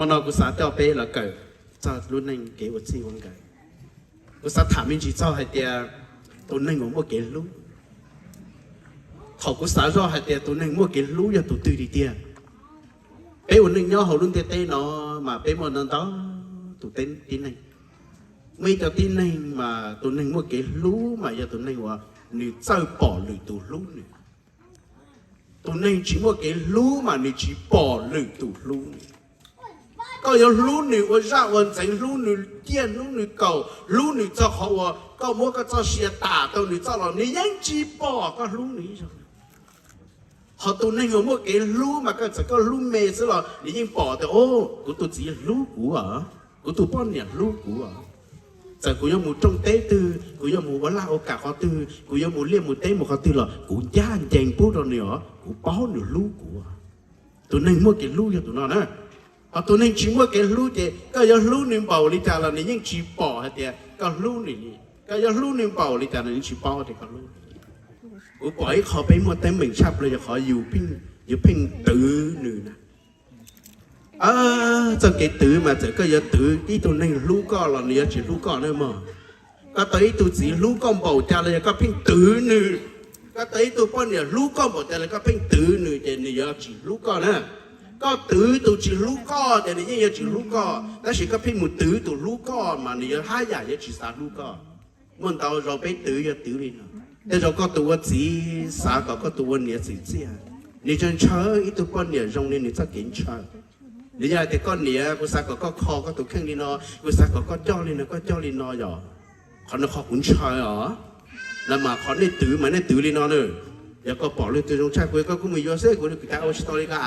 Hmo no kuv xav coj peb los kawm txog lub neej kev ua txij ua nkawm. Kuv xav tham me ntsis txog hais tias tus neeg uas muaj kev hlub. Thaum kuv xav zoj hais tias tus neeg muaj kev hlub yog tus twg tiag tiag, peb ua neej nyob hauv lub ntiaj teb no mas peb muaj ntau ntau tus tib neeg. Muaj ib co tib neeg mas tus neeg muaj kev hlub mas yog tus neeg uas nws txawj pom lwm tus hlub nws. Tus neeg tsis muaj kev hlub mas nws tsis pom lwm tus hlub nws. Koj yuav hlub nws ua zaj ua ntxeev, hlub nws ciaj hlub nws kaum, hlub nws txog qhov uas koj muab koj txoj sia tas rau nws txoj los nws yeej tsis pom koj hlub nws ib zaug. Ho tus neeg uas muaj kev hlub mas koj txawm koj hlub me xwb los nws yeej pom tias, o, kuv tus txiv hlub kuv os, kuv tus poj niam hlub kuv os. Txawm kuv yuav mus rooj teb twg, kuv yuav mus ua laj ua kam qhov twg, kuv yuav mus liaj mus teb mus qhov twg los kuv ncaj ncees pub rau nws os, kuv paub nws hlub kuv. Tus neeg muaj kev hlub yog tus no na. Ho tus neeg tsis muaj kev hlub ces koj yuav hlub nws npaum li cas los nws yeej tsis pom hais tias koj hlub nws li. Koj yuav hlub nws npaum li cas los nws tsis paub tias koj hlub. Kuv pom ib qho peb muaj teeb meem tshaj plaws yog qhov yus pheej twv nws na. Txoj kev twv mas txawm koj yuav twv ib tug neeg hlub koj los nws yuav tsis hlub koj na mog. Koj tau ib tug txiv hlub koj npaum cas los yog koj pheej twv nws, koj tau ib tug poj niam hlub koj npaum cas los koj pheej twv nws ces nws yuav tsis hlub koj na. Koj twv tus tsis hlub koj ces nws yeej yuav tsis hlub koj, tab sis koj pheej mus twv tus hlub koj mas nws yuav haj yam yuav tsis xav hlub koj. Muaj ntau zaus peb twv yog twv li no. Tej zaum koj tus ua txiv xav kom koj tus ua niam txwm txiaj, nws ntshaw ntshaw ib tug poj niam zoo li nws txoj kev ntshaw. Nws yog hais tias koj niam, kuv xav kom koj kho koj tus kheej li no, kuv xav kom koj coj li no koj coj li no yom. Qhov no qhov kuv ntshaw os. Los mas qhov nej twv mas nej twv li no na. Yog koj pom leej twg zoo tshaj kuv, koj kuj mus yuav xwb, kuv cav ua tsis tau li koj.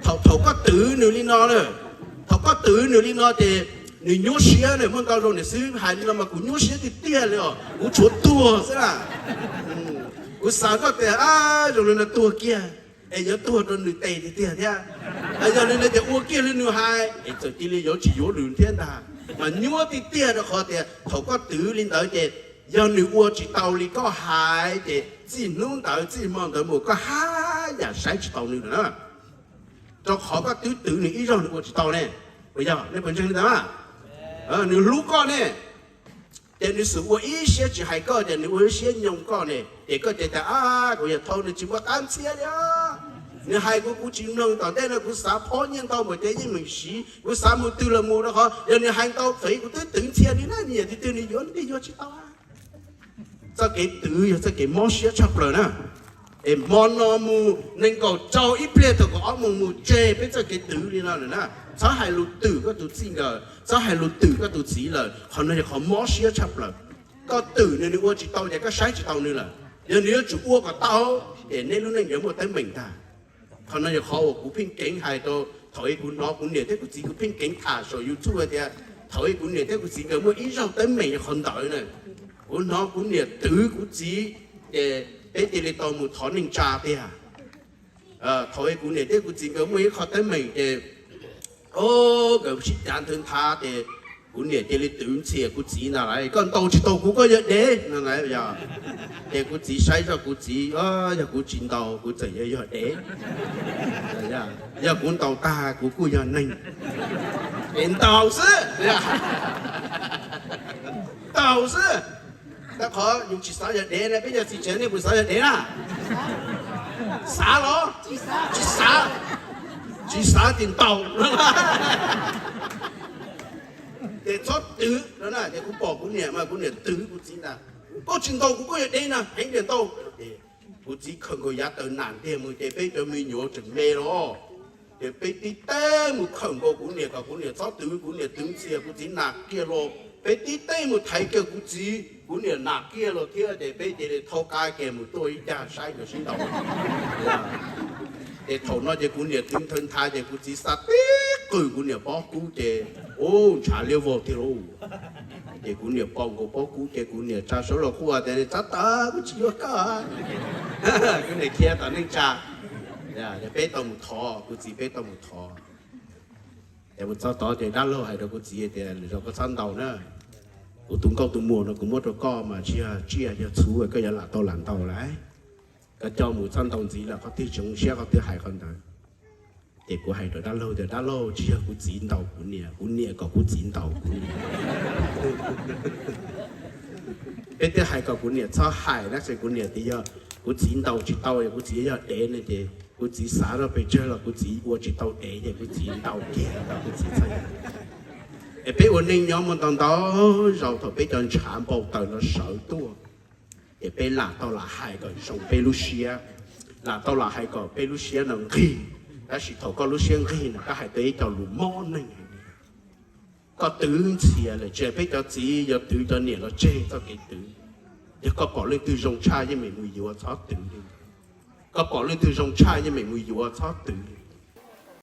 Thaum thaum koj twv nws li no na, thaum koj twv nws li no ces nws nyuaj siab na. Muaj ntau zaus niam xwb hais li no mas kuv nyuaj siab tiag tiag li os, kuv tshuav tuag xwb na. Kuv xav koj tias zoo li no tuag kiag es yuav tuag rau nws tes tiag tiag thiab. Yog li no ces ua kiag li nws hais es txawm cia li yuav tsis yuav lwm thiab ntag. Mas nyuaj tiag tiag rau qhov tias thaum koj twv li ntawd ces yog nws ua tsis tau li koj hais ces txij hnub ntawd txij hmo ntawd mus koj haj yam saib tsis taus nws lawm na. Rau qhov koj twb twv nws ib zaug nws ua tsis tau ne. Puas yog? Nej puas ntseeg li ntawd? Nws hlub koj ne, ces nws xum ua ib siab tsis hais koj, ces nws ua ib siab nyoo koj ne, ces koj ces tias, a, kuv yog thaum nws tsis muaj qab ntxhiab li. Nws hais kuv kuv tsis mloog, tom ntej no kuv xav phob nyiaj ntau npaum ces yeej meem siv, kuv xav mus twg los mus rau qhov yog nws hais ntau txawm kuv twb twv ntxhiab li na, nws yog twg twg nws yuav nws yuav tsis tau. Txoj kev twv yog txoj kev mob siab tshaj plaws na. Es hmo no mus nees nkaum rau ib pliag thaum kaum ob moos mus tseg peb txoj kev twv li no lawm na. Txhob hais lus twm koj tus txij nkawm, txhob hais lus twm koj tus txiv lawm, qhov no yog qhov mob siab tshaj plaws. Koj twm nws, nws ua tsis tau ces koj saib tsis taus nws lawm. Yog nws yuav tsum ua kom tau, ces nej lub neej yuav muaj teeb meem ntag. Qhov no yog qhov uas kuv pheej keev hais rau thaum ub kuv hnov kuv niam thiab kuv txiv, kuv pheej keev tham saum YouTube hais tias thaum ub kuv niam thiab kuv txiv nkawd muaj ib zaug teeb meem yog qhov ntawd na. Kuv hnov kuv niam twv kuv txiv, ces peb cia li tau mus thov neej tsa tiag. Thaum ub kuv niam thiab kuv txiv nkawd muaj ib qho teeb meem ces nkawd sib cav nthwv nthav ces kuv niam cia li twv ntxhias kuv txiv ntag lauj, koj ntaus tsis tau kuv koj yog dev no. Ces kuv txiv saib zoj kuv txiv, yog kuv tsis ntaus kuv txawm yuav yog dev, yog kuv ntaus tag kuv kuj yog neeg. Es ntaus xwb, ntaus xwb. Rau qhov yus tsis xav yog dev na, peb yog txiv tsev nej puas xav yog dev na? Xav los? Tsis xav. Tsis xav ces ntaus. Ces txhob twv no na. Ces kuv pom kuv niam mas kuv niam twv kuv txiv ntag, koj tsis ntaus kuv koj yog dev na, heev tiag ntaus. Kuv txiv khawm nkaus yav taw nas ntiag mus ces peb cov me nyuam tseem me los, ces peb tib teg mus khawm nkaus kuv niam kom kuv niam txhob twv, kuv niam twv ntxhias kuv txiv nas kiag los, peb tib teg mus thaiv kiag kuv txiv, kuv niam nas kiag los thiab, ces peb cia li thaub qab kiag mus tuaj ib cag saib nkawd sib ntaus. Ces thaum no ces kuv niam twv nthwv nthav ces kuv txiv xa tib qws kuv niam pob kub ces, u, ntshav liab vog tiag lauj. Ces kuv niam pom nkaus pob kub ces kuv niam tsa suab los quaj tias, tsab tawb, kuv tsis yuav koj, kuv niam khiav tom neej tsa. Peb tau mus thov kuv txiv, peb tau mus thov. Ces mus txog tod ces dab laug hais rau kuv txiv tias, lwm zaus koj txhob ntaus na, kuv tus nkauj tus muam no kuv muab rau koj mas tsis yog tsiaj yog txhuv koj yuav lam tau lam ntaus lauj. Koj coj mus txhob ntaus ntxiv lawm, qhov twg tsis zoo siab qhov twg hais qhov ntawd. Ces kuv hais rau dab laug tias, dab laug, tsis yog kuv txiv ntaus kuv niam, kuv niam kom kuv txiv ntaus kuv niam. Peb twb hais kom kuv niam txhob hais, tab sis kuv niam tias yog kuv txiv ntaus tsis tau, yog kuv txiv yog dev ne, ces kuv txiv xav rau pes tsawg los kuv txiv ua tsis tau dev, ces kuv txiv ntaus kiag, kuv txiv txhob hais. Es peb ua neej nyob muaj ntau ntau zaus thaum peb cov ntshav npau taws no sawv tuaj, ces peb lam tau lam hais kom zoo peb lub siab, lam tau lam hais kom peb lub siab no nqig. Tab sis thaum koj lub siab nqig no koj hais tau ib co lus mob neeg. Koj twv ntxhias lawm, tsis hais peb cov txiv yuav twv cov niam los tseg txoj kev twv. Yog koj pom leej twg zoo tshaj yeej meem mus yuav, txhob twv li. Koj pom leej twg zoo tshaj yeej meem mus yuav, txhob twv li.